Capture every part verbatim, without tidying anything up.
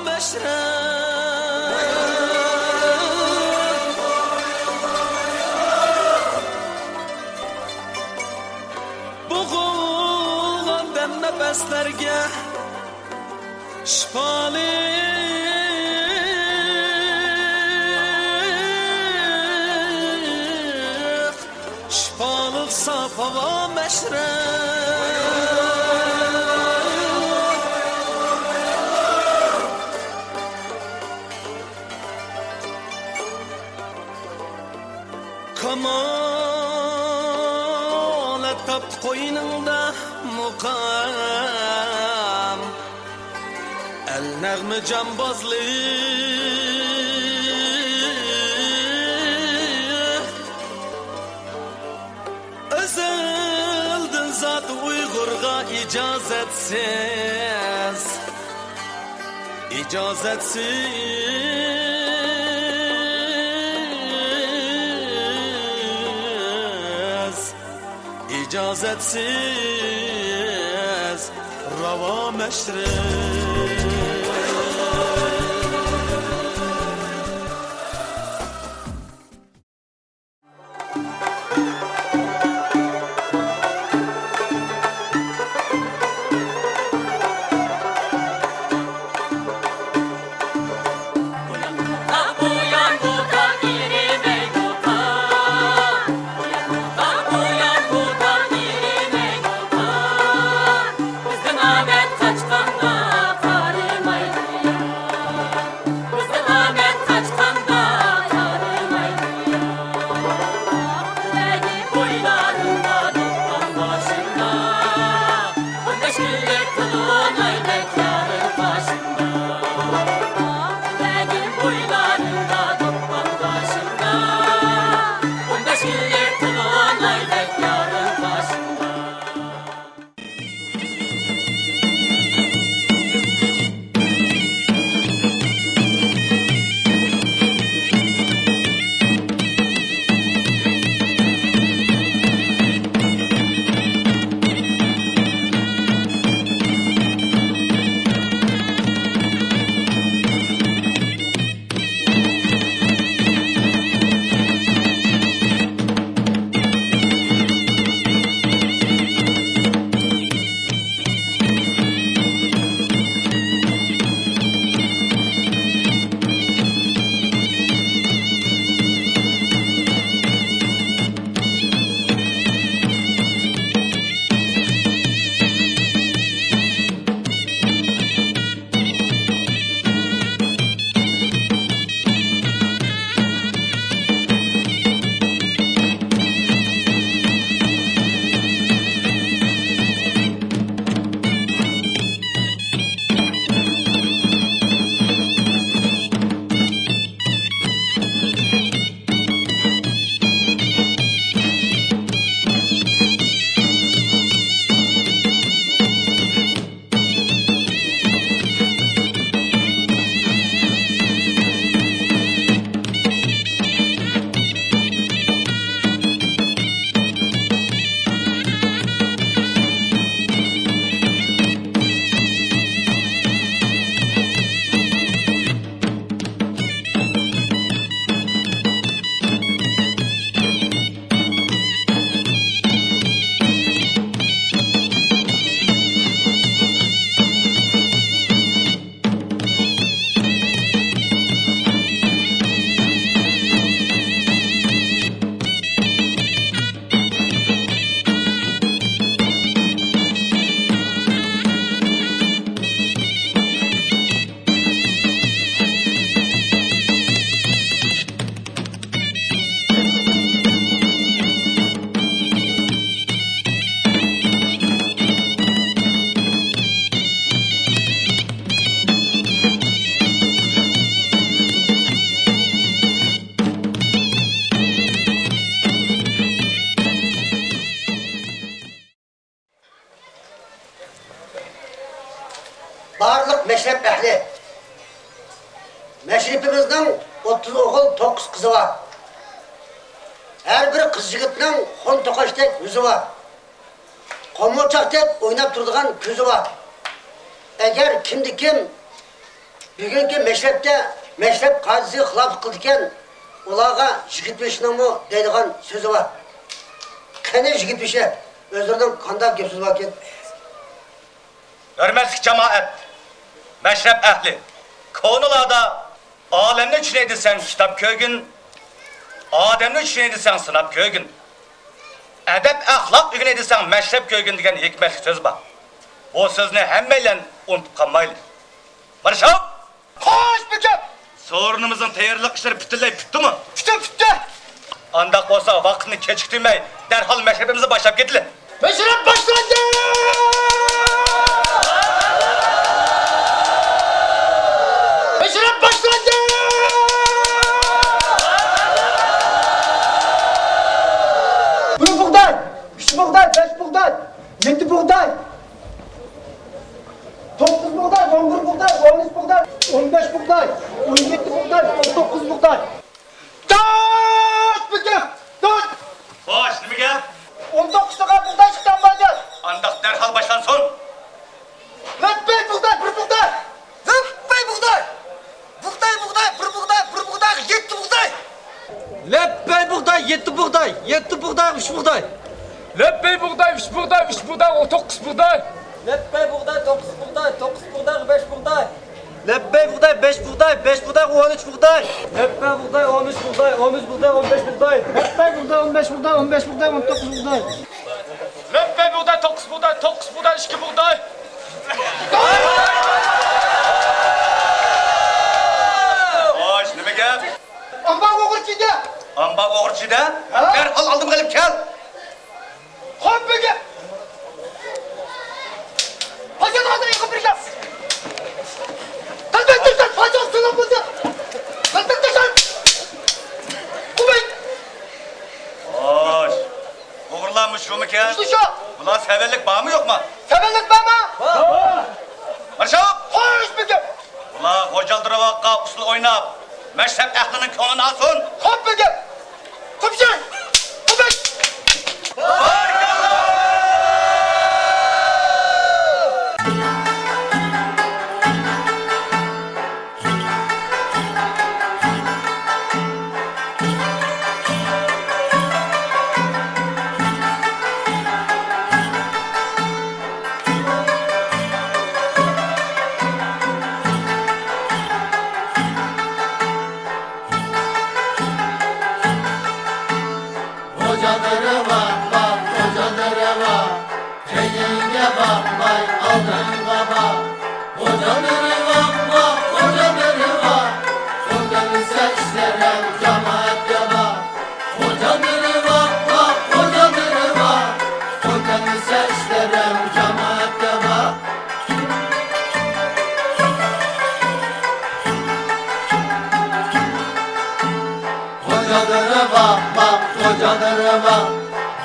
مەشرەپ. بوغۇلغان دەم نەپەسلەرگە شىپالىق، شىپالىق ساپ ھاۋا مەشرەپ. كامالەت تاپتى قوينۇڭدا مۇقام، ئەل نەغمە جامبازلىق. ئەزەلدىن زات ئۇيغۇرغا ئىجازەتسىز، ئىجازەتسىز، ئىجازەتسىز راۋا مەشرەپ. بىزدىن ئامەت قاچقاندا قارىمايدۇ يا. بىزدىن ئامەت قاچقاندا قارىمايدۇ يا. بەگى بويلارىڭدا، دوپپاڭ باشىڭدا، ئون بەش كۈنلۈك تۇلۇن ئايدەك يارىڭ قاشىڭدا. بەگىم بويلارىڭدا، دوپپاڭ باشىڭدا، ئون بەش كۈنلۈك تۇلۇن ئايدەك يارىڭ قاشىڭدا. بارلىق مەشرەپ ئەھلى! مەشرىپىمىزنىڭ ئوتتۇز ئوغۇل، توققۇز قىزى بار. ھەر بىر قىز يىگىتنىڭ خۇن توقاچتەك يۈزى بار. قومۇرچاقتەك ئويناپ تۇرىدىغان كۆزى بار. ئەگەر كىمدە كىم بۈگۈنكى مەشرەپتە مەشرەپ قازىسى خىلاپلىق قىلىدىكەن، ئۇلارغا يىگىت بېشىنىڭمۇ دەيدىغان سۆزى بار. قېنى يىگىت بېشى، ئۆزلىرىنىڭ قانداق گەپ سۆزى باركەن؟ ھۆرمەتلىك جامائەت، مەشرەپ ئەھلى، كونىلاردا «ئالەمنى چۈشىنەي دېسەڭ، كىتاب كۆرگىن، ئادەمنى چۈشىنەي دېسەڭ، سىناپ كۆرگىن، ئەدەپ-ئەخلاق ئۆگىنەي دېسەڭ، مەشرەپ كۆرگىن» دېگەن ھېكمەتلىك سۆز بار. بۇ سۆزنى ھەممەيلەن ئۇنتۇپ قالمايلى. مارشال! خوش، بۈگۈن! سورۇنىمىزنىڭ تەييارلىق ئىشلىرى پۈتۈنلەي پۈتتىمۇ؟ پۈتتى، پۈتتى! ئانداق بولسا، ۋاقىتنى كېچىكتۈرمەي، دەرھال مەشرىپىمىزنى باشلاپ كېتىلى. مەشرەپ باشلاندى! مەشرەپ باشلاندى! بىر بۇغداي، ئۈچ بۇغداي، بەش بۇغداي، يەتتە بۇغداي، توققۇز بۇغداي، ئون بىر بۇغداي، ئون ئۈچ بۇغداي، ئون بەش بۇغداي، ئون يەتتە بۇغداي، ئون توققۇز بۇغداي. تۇت! بىر گەپ! تۇت! خوش، نېمە گەپ؟ ئون توققۇز تاقا بۇغداي چىقتى ئامباردىن. ئانداق دەرھال باشلانسۇن. لەپپەي بۇغداي، بىر بۇغداي! لەپپەي بۇغداي! بۇغداي، بۇغداي، بىر بۇغداي، بىر بۇغدايغا يەتتە بۇغداي! لەپپەي بۇغداي، يەتتە بۇغداي، يەتتە بۇغدايغا ئۈچ بۇغداي! لەپپەي بۇغداي، ئۈچ بۇغداي، ئۈچ بۇغدايغا توققۇز بۇغداي! لەپپەي بۇغداي، توققۇز بۇغداي، توققۇز بۇغدايغا بەش بۇغداي! لەپپەي بۇغداي، بەش بۇغداي، بەش بۇغدايغا ئون ئۈچ بۇغداي! لەپپەي بۇغداي، ئون ئۈچ بۇغداي، ئون ئۈچ بۇغداي، ئون بەش بۇغداي! لەپپەي بۇغداي، ئون بەش بۇغداي، ئون بەش بۇغداي، ئون توققۇز بۇغداي! لەپپەي بۇغداي، توققۇز بۇغداي، توققۇز بۇغداي، ئىككى بۇغداي! خوش، نېمە گەپ؟ ئامبار ئوغرى چىدى! ئامبار ئوغرى چىدى؟ ھە؟ دەرھال ئالدىمغا ئېلىپ كەل! خوپ، بۈگۈن! پاچان ھازىر يىغىپ بېرىشىڭ! تەلپەك تاشلار، پاچان سىلاپ بولسا! تەلپەك تاشلار! ئۇمەي! خوش. ئوغرىلارمۇ شۇمىكەن؟ شۇ، شۇ. بۇلار سەۋەنلىك بارمۇ يوقمۇ؟ سەۋەنلىك بارمۇ؟ بار. مارشال! خوش، بۈگۈن! بۇلار غوجا دىرۋاققا ئۇسسۇل ئويناپ، مەشرەپ ئەھلىنىڭ كۆڭلىنى ئالسۇن. خوپ، بۈگۈن! قوپشۇڭ! قوپۇش! غوجا دىرۋاق، غوجا دىرۋاق، كەينىڭگە باقماي ئالدىڭغا باق. غوجا دىرۋاق، غوجا دىرۋاق، قول تەگمىسە ئىشلىرىڭ جامائەتكە باق. غوجا دىرۋاق، غوجا دىرۋاق، قول تەگمىسە ئىشلىرىڭ جامائەتكە باق. غوجا دىرۋاق، غوجا دىرۋاق،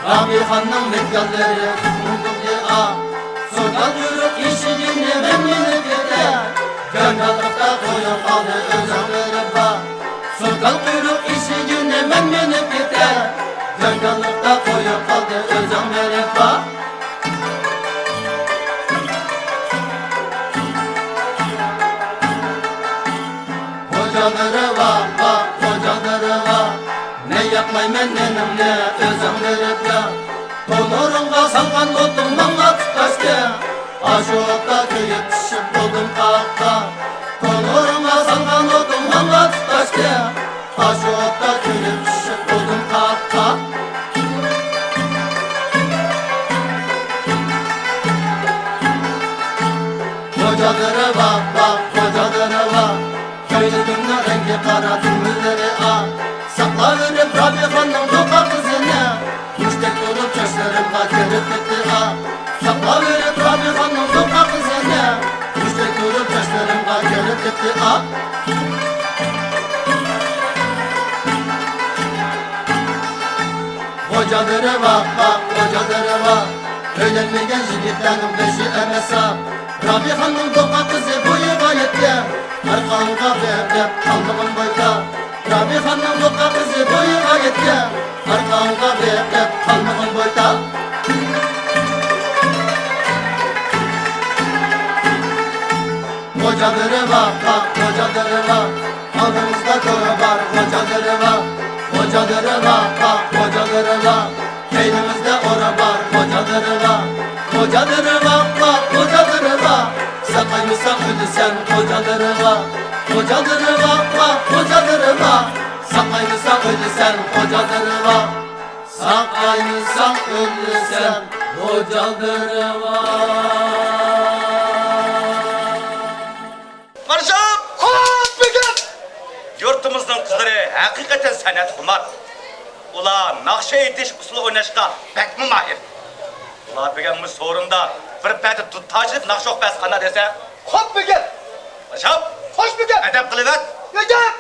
رابىخاننىڭ مېھمانلىرى قۇتۇلدى ئا. سۇلتان قۇيرۇق ئېشىكىنى مەن مىنىپ كېتەي، جاڭگاللىقتا قويۇپ قالدى ئۆزۈڭ بېرىپ باق. سۇلتان قۇيرۇق ئېشىكىنى مەن مىنىپ كېتەي، جاڭگاللىقتا قويۇپ قالدى ئۆزۈڭ بېرىپ باق. غوجا دىرۋاق، غوجا دىرۋاق، مەن ياقمايمەن نېنىڭنى، ئۆزۈڭ بېرىپ ياق. تونۇرۇڭغا سالغان ئوتۇڭ ماڭا تۇتاشتى، ئاشۇ ئوتتا كۆيۈپ پىشىپ بولدۇم قاققا. تونۇرۇڭغا سالغان ئوتۇڭ ماڭا تۇتاشتى، ئاشۇ ئوتتا كۆيۈپ پىشىپ بولدۇم قاققا. غوجا دىرۋاق، غوجا دىرۋاق، كۆينىكىمنىڭ رەڭگى قارا تۈگمىلىرى ئاق. ساقلاۋېرىپ رابىخاننىڭ دوقا قىزىنى، مۇشتەك تۇرۇپ چاچلىرىمغا كىرىپ كەتتى ئاق. ساقلاۋېرىپ رابىخاننىڭ دوقا قىزىنى، مۇشتەك تۇرۇپ چاچلىرىمغا كىرىپ كەتتى ئاق. غوجا دىرۋاق، غوجا دىرۋاق، ئۆيلەنمىگەن يىگىتلەرنىڭ بېشى ئەمەس ساق. رابىخاننىڭ دوقا قىزى بويىغا يەتكەن، ئارقاڭغا بېقىپ قالمىغىن بويتاق. رابىخاننىڭ دوقا قىزى بويىغا يەتكەن، ئارقاڭغا بېقىپ قالمىغىن بويتاق. غوجا دىرىۋا، غوجا دىرىۋا، ئالدىمىزدا تورا بار، غوجا دىرىۋا، غوجا دىرىۋا، غوجا دىرىۋا، كەينىمىزدە ئورا بار، غوجا دىرىۋا، غوجا دىرىۋا، غوجا دىرىۋا، ساقايمىساڭ ئۆلىسەن، غوجا دىرىۋا، غوجا دىرىۋا، غوجا دىرىۋا، ساقايمىساڭ ئۆلىسەن، غوجا دىرىۋا، ساقايمىساڭ ئۆلىسەن، غوجا دىرىۋا. مارشال! خوپ، بېگىم! يۇرتىمىزنىڭ قىزلىرى ھەقىقەتەن سەنئەتخۇمار. ئۇلار ناخشا ئېيتىش، ئۇسسۇل ئويناشقا بەكمۇ ماھىر. ئۇلار بۈگۈن مۇشۇ سورۇندا بىر پەدە دۇتار چېلىپ ناخشا ئوقۇپ بەرسە قانداق دەيسەن؟ خوپ، بېگىم! مارشال! خوش، بېگىم! ئەدەپ قىلىۋەت! ئەدەپ!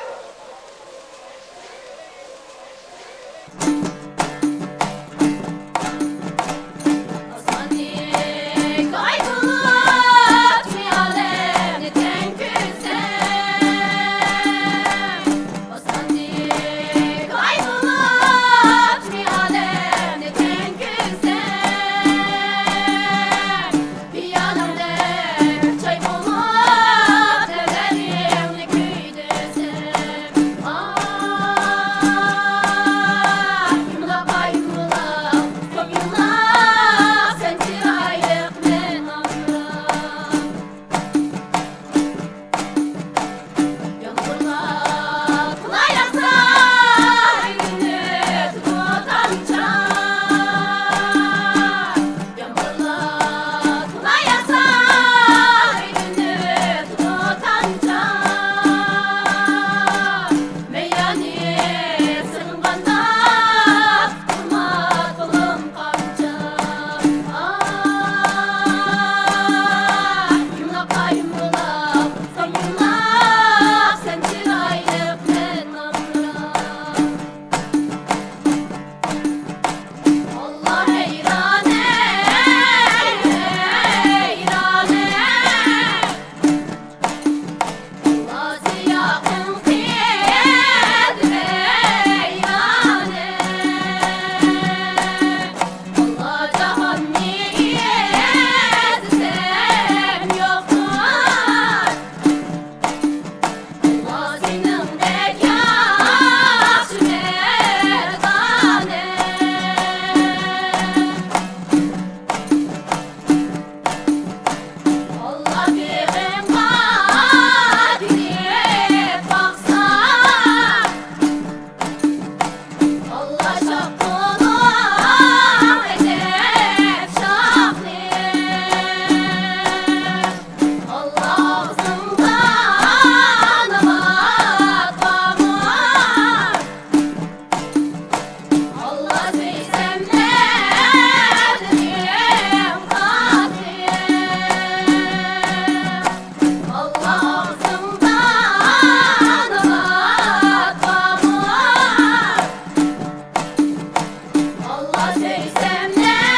پىيالەڭدەك چاي بولۇپ، تەۋرىڭنى كۈيدۈرسەم، ئاھ، يۇمىلاپ، ئاھ، يۇمىلاپ، سەن چىرايلىق، مەن ئامراق. يامغۇرلار تولا ياغسا، ئۆتىدۇ تامچا. يامغۇرلار تولا ياغسا، ئۆتىدۇ تامچا. مەيانى سېغىنغاندا، تۇتۇلما قولۇم قامچا. ئاھ، يۇمىلاپ، يۇمىلاپ، سەن يۇمىلاپ، سەن چىرايلىق، مەن ئامراق. ئاللا ھەيران، ھەيران. ئاللا بېغىڭغا تېگىپ باقسا، ئاللا شاپتۇلۇق ئېتىپ شاخنى، ئاللا ئاغزىڭدا نامات بارمۇ؟ ئاللا سۆيسەم نەدىم قاتىل. ئاللا ئاغزىڭدا نامات بارمۇ؟ ئاللا سۆيسەم نەدىم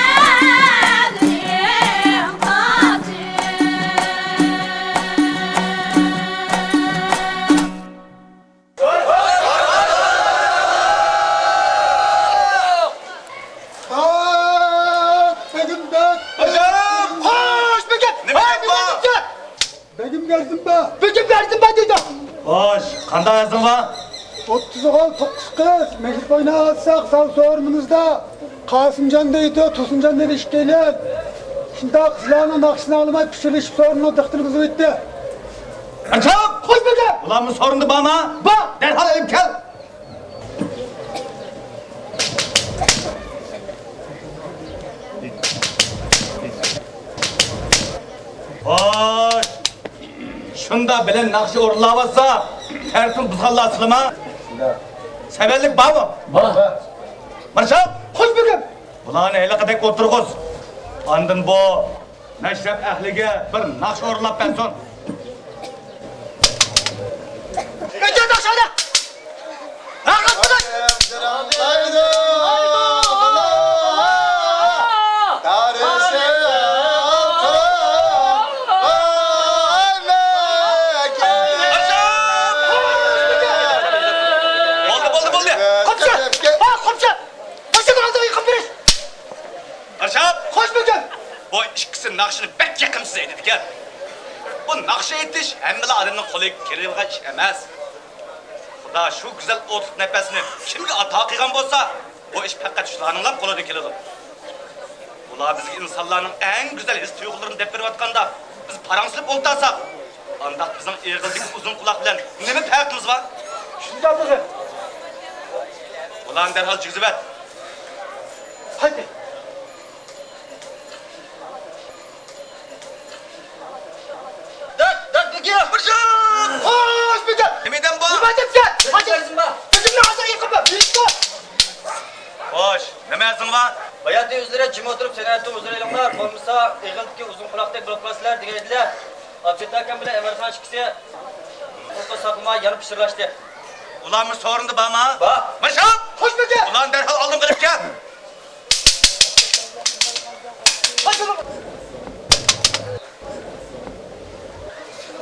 قاتىل. بېگىم بەگ! خوش، بېگىم! نېمە گەپ بار؟ بېگىم بەردىم بە! بېگىم بەردىم بە دېدىم! خوش، قانداق ئەرزىڭ بار؟ ئوتتۇز ئوغۇل، توققۇز قىز، مېھىر قوينى ئالساق، ساۋ سورۇنىمىزدا. قاسىمجان دەيدۇ، تۇرسۇنجان دەيدۇ، ئىككىيلەن. شۇنداق قىزلارنىڭ ناخشىسىنى ئاڭلىماي، پىچىرلىشىپ سورۇننىڭ دىققىتىنى بۇزۇۋەتتى. ئاچام! خوش بېگىم! ئۇلارمۇ سورۇندا بارما؟ بار! دەرھال ئېلىپ كەل! خوش! شۇنداق بىلەن ناخشا ئورۇنلاۋاتسا، تەرتىپنى بۇزغانلار سىلىما؟ سەۋەنلىك بارمۇ؟ بار. مارشال! خوش بېگىم! بۇلارنى ھېلىقىدەك ئولتۇرغۇز. ئاندىن بۇ مەشرەپ ئەھلىگە بىر ناخشا ئورۇنلاپ بەرسۇن. ئۆتۈڭ ناخشىنى! ھە، قىزلار! بولدى، بولدى، بولدى! قوپچى! ھە، قوپچى! ماشىنىڭ ئالدىغا يىقىپ بېرىش! ئارشاپ! خوش بېگىم! بۇ ئىككىسى ناخشىنى بەك يېقىمسىز ئېيتىدىكەن. بۇ ناخشا ئېيتىش ھەممىلا ئادەمنىڭ قولىغا كېلىدىغان ئىش ئەمەس. خۇدا شۇ گۈزەل ئوتلۇق نەپەسنى كىمگە ئاتا قىلغان بولسا، بۇ ئىش پەقەت شۇلارنىڭلا قولىدىن كېلىدۇ. ئۇلار بىزگە ئىنسانلارنىڭ ئەڭ گۈزەل ھېس-تۇيغۇلىرىنى دەپ بېرىۋاتقاندا، بىز پاراڭ سېلىپ ئولتۇرساق، ئانداق بىزنىڭ ئېغىزدىكى ئۇزۇن قۇلاق بىلەن نېمە پەرقىمىز بار؟ شۇنداقمىدى؟ ئۇلارنى دەرھال كىرگۈزۈۋەت. قايتى. دات، دات، بېكى! بىر شوق! خوش، بېكى! نېمە دەم بۇ؟ نېمە دەپسەن؟ نېمە دەرسىڭ بار؟ بېكىمنى ئازراق يېقىپ بەر. خوش، نېمە ئەرزىڭ بار؟ باياتىن ئۆزلىرى جىم ئولتۇرۇپ سەنئەتتىن ھۇزۇر ئېلىڭلار، بولمىسا ئېغىزدىكى ئۇزۇن قۇلاقتەك بولۇپ قالىسىلەر دېگەن ئىدىلە. ئابدۇللا ئاكام بىلەن ئەمەرخان ئىككىسى قۇرۇققا ساقلىماي يەنە پىچىرلاشتى. ئۇلارمۇ سورۇندا بارما؟ بار. مىرشاپ! خوش، بېكى! ئۇلارنى دەرھال ئالدىمغا ئېلىپ كەل!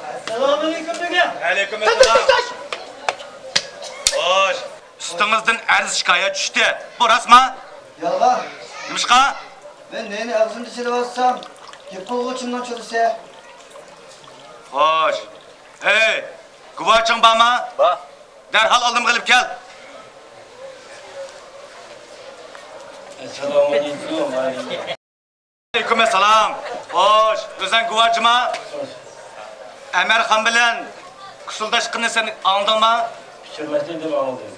ئەسسالامۇئەلەيكۇم، بېكى. ۋەئەلەيكۇم ئەسسالام. خوش. ئۈستىڭىزدىن ئەرز شىكايەت چۈشتى. بۇ راستما؟ يالغان. نېمىشقا؟ مەن نەينى ئاغزىمدا چېلىۋاتسام، گەپ قىلغۇچىمنىڭ چۇرۇسى. خوش. ھەي، گۇۋاچىڭ بارما؟ بار. دەرھال ئالدىمغا ئېلىپ كەل. ئەسسالامۇئەلەيكۇم. ۋەئەلەيكۇم ئەسسالام. خوش، ئۆزۈڭ گۇۋاچىما؟ ئەمەرخان بىلەن كۇسۇلداشقىنىنى سەن ئاڭلىدىڭما؟ پىچىرلاشنى دەم ئاڭلىدىم.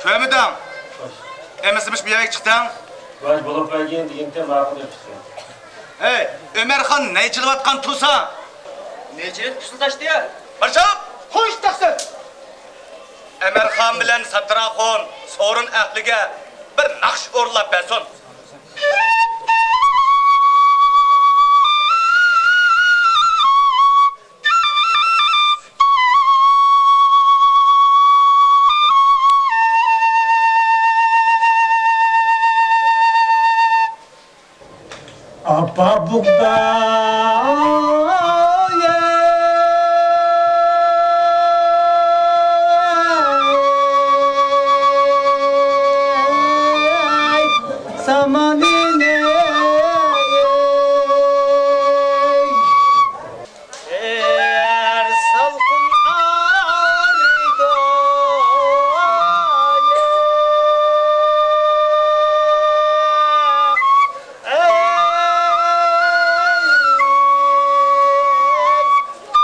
كۆرمىدىڭ؟ خوش. ئەمىسە مۇشۇ بۇ يەرگە چىقتىڭ؟ گۇۋاچ بولۇپ بەرگىن دېگەنتى ماقۇل دەپ چىقتىم. ھەي، ئۆمەرخان نەي چېلىۋاتقان تۇرسا؟ نەي چېلىپ پۇسۇلداشتى؟ بىر چاپ! خوش تەقسىر! ئەمەرخان بىلەن ساتىراخۇن سورۇن ئەھلىگە بىر ناخشا ئورۇنلاپ بەرسۇن. ئاپا بۇغداي، سامانىنى ئەر سالقىن ئارىداي. ئەي،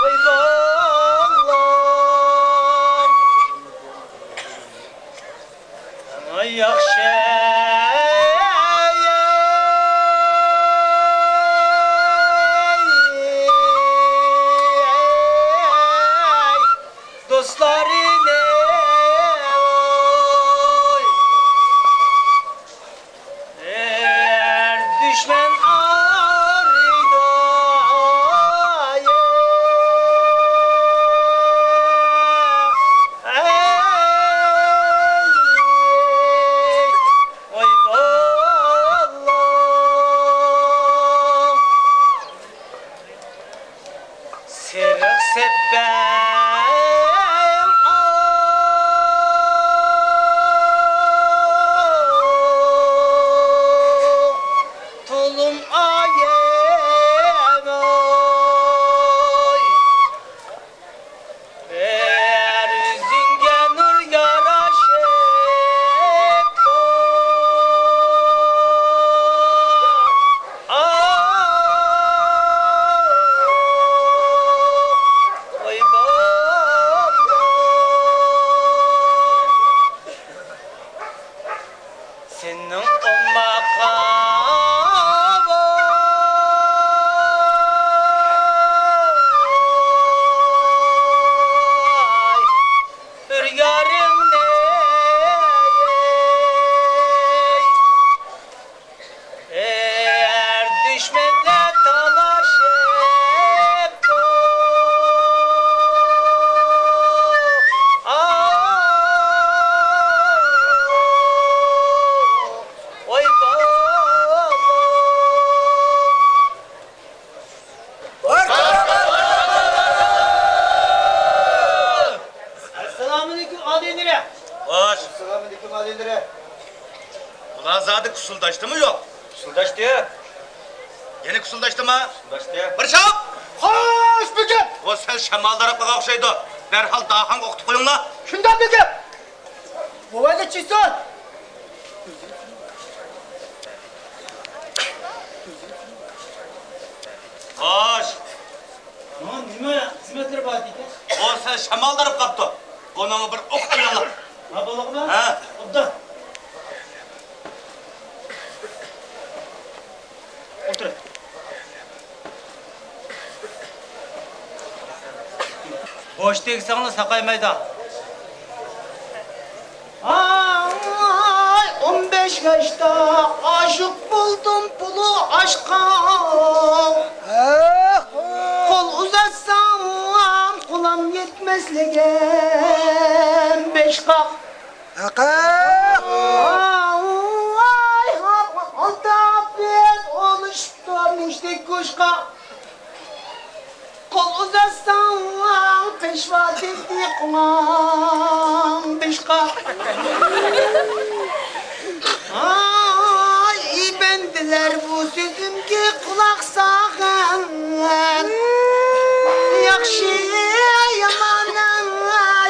ۋاي بالام. ئانا ياخشى دوستلارنى، ئەر دۈشمەن ئارىدا. ۋاي بالام، سېرىق سەپبەم، تولۇم ئايەم ئاي. بىر يۈزۈڭگە نۇر ياراشىپتۇ. ئاھ، ۋاي بالام. سېنىڭ ئوماق ھاۋاي، بىر يارىڭنى ئەر دۈشمەنلەر تالاشىپتۇ. ئاھ، ۋاي بالام. ئەسسالامۇئەلەيكۇم، ئالىيلىرى. خوش. ئەسسالامۇئەلەيكۇم، ئالىيلىرى. بۇلار زادى كۇسۇلداشتىمۇ يوق؟ كۇسۇلداشتى. يەنە كۇسۇلداشتىما؟ كۇسۇلداشتى. بىر شاپ! قوش بېگىم! ئۇ سەل شامالداراپ قالغان ئوخشايدۇ. دەرھال داھاڭغا ئوقۇتۇپ قويۇڭلار. شۇنداق بېگىم! بوۋايلىق چىسۇن! خوش! ماڭا نېمە خىزمەتلىرى بار دېدى؟ ئۇ سەل شامالدىراپ قاپتۇ. بۇنىڭغا بىر ئوق ئايلىڭلار. ھە، بولدىغۇ؟ ھە. ئوبدان. ئولتۇرۇڭ. بوش تېگسەڭلار ساقايمايدۇ. ئاي، ئون بەش ياشتا ئاشىق بولدۇم پۇلى ئاشقا. قول ئۇزاتسام، قولۇم يەتمەسلىكىم بېشقا. ۋاي، ئالداپ بىز ئولۇشتۇم مۇشتەك گۆشقا. قول ئۇزاتساڭ، قىش ۋاقتىدا قوڭاڭ بېشىققا. ئاي، بەندىلەر بۇ سۆزۈمگە قۇلاق سالغىن. ياخشى ياماننىڭ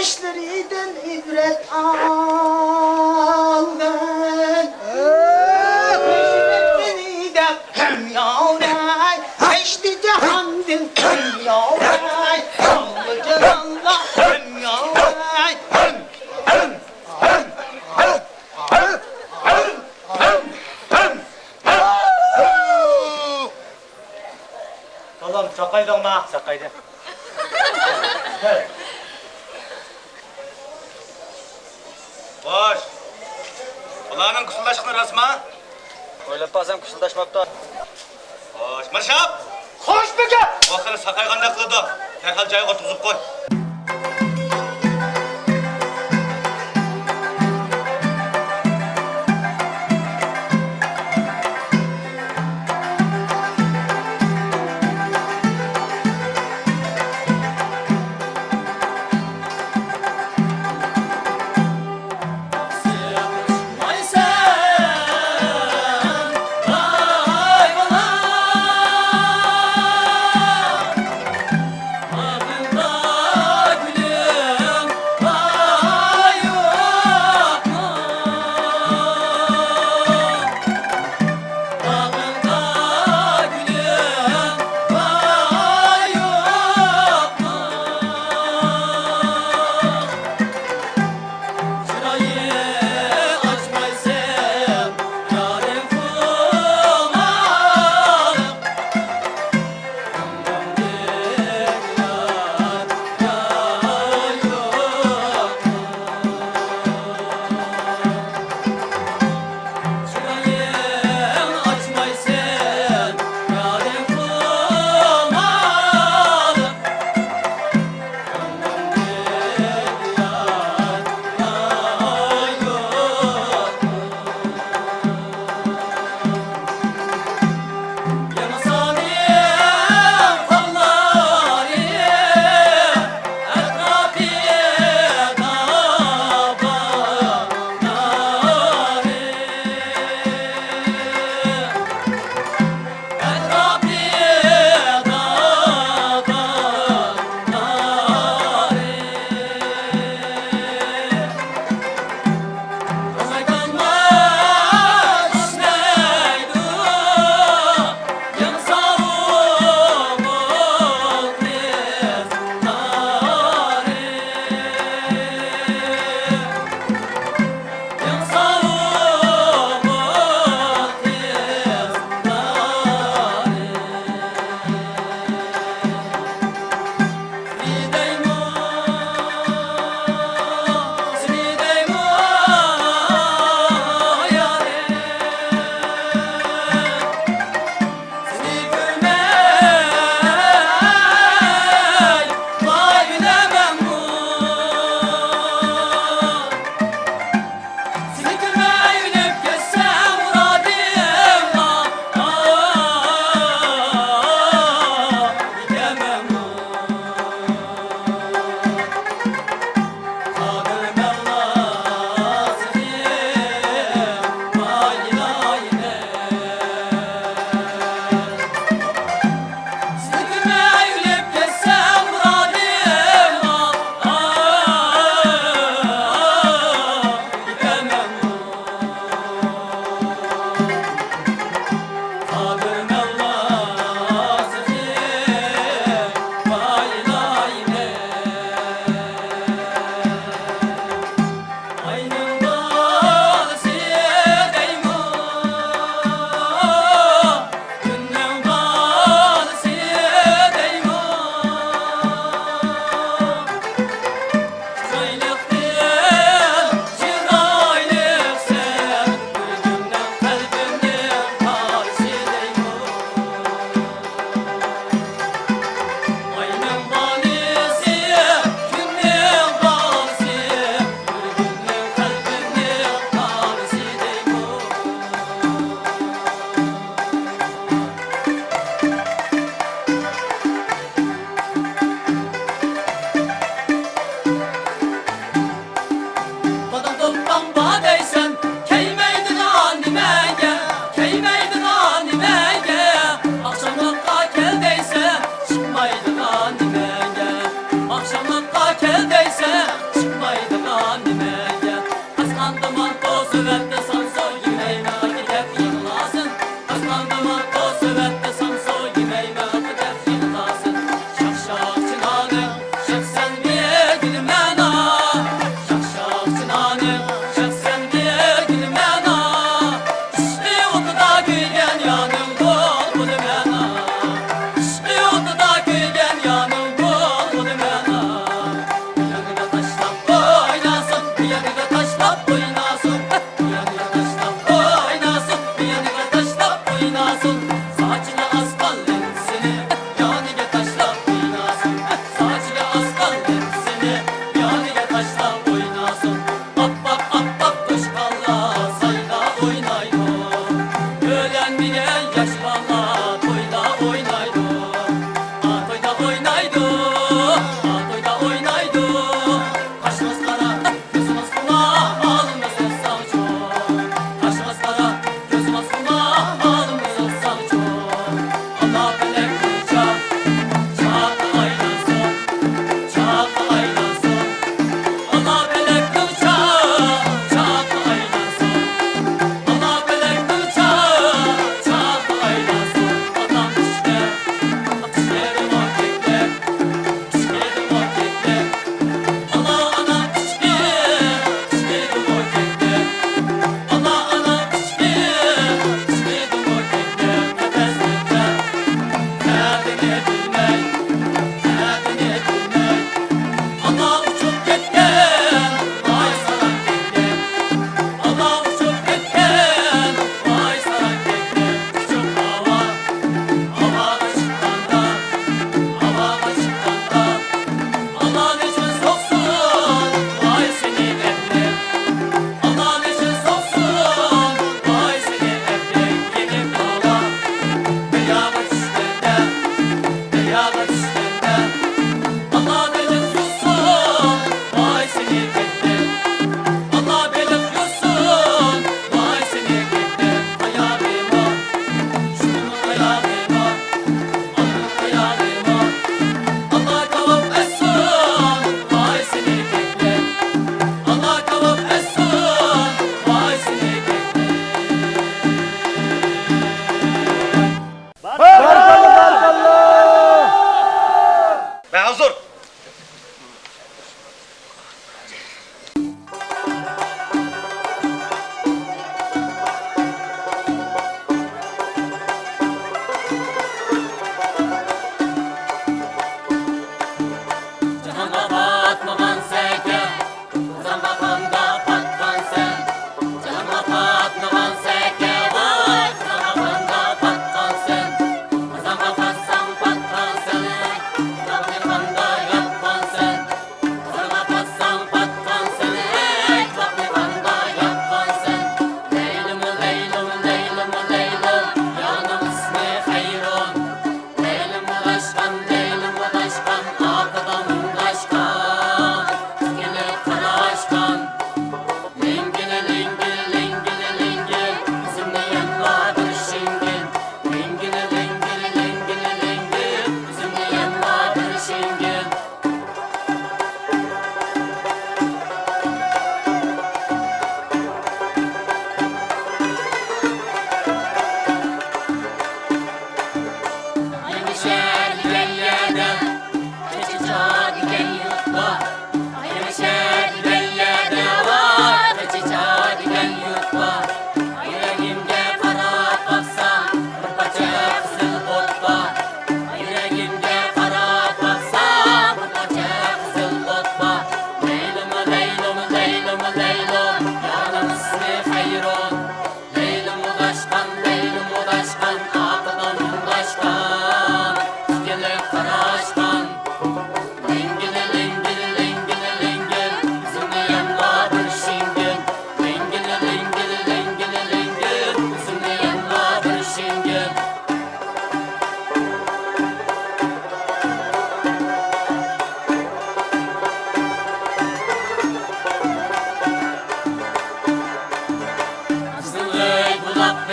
ئىشلىرىدىن ئىبرەت ئالغىن. دەپ ھەم ياۋراي، كەچتى جاھاندىن ھەم ياۋراي، ئاللا جانانلا ھەم ياۋراي، ھەم، ھەم، ھەم، ھەم، ھەم، ھەم، ھەم، ھەم. بالام، ساقايدىڭما؟ ساقايدىم. خوش. بۇلارنىڭ كۇسۇلداشقىنى راستما؟ ئويلاپ باقسام، كۇسۇلداشماپتۇ. خوش، مىرشاپ! خوش، بېگىم! ئۇ خېلى ساقايغاندەك قىلىدۇ. دەرھال جايىغا ئولتۇرغۇزۇپ قوي.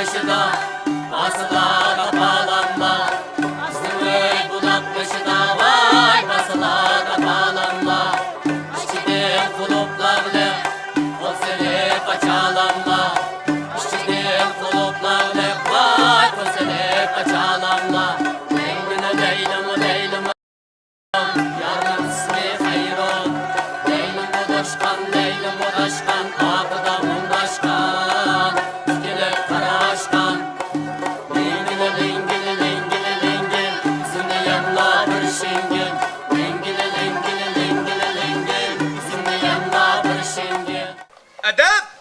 باشىدا باسىلا تاپالاملا، ئىزلىۋى بۇلاق بېشىدا، ۋاي، باسىلا تاپالاملا. ئىچىدىن قۇلۇپلاغلىق، قول سېلىپ قاچالاملا. ئىچىدىن قۇلۇپلاغلىق، ۋاي، قول سېلىپ قاچالاملا. لەيلىمۇ، لەيلىمۇ، لەيلىمۇ. يارنىڭ ئىسمى خەيرۇ. لەيلىمۇ داشقان، لەيلىمۇ داشقان، ئارقىدا مۇڭداشقان، تىكىلىپ قاراشقان. لىڭگىلى، لىڭگىلى، لىڭگىلى، لىڭگىل، ئىزىمنى يەملا بىر شىڭگىل. لىڭگىلى، لىڭگىلى، لىڭگىلى، لىڭگىل، ئىزىمنى يەملا بىر شىڭگىل. ئەدەپ!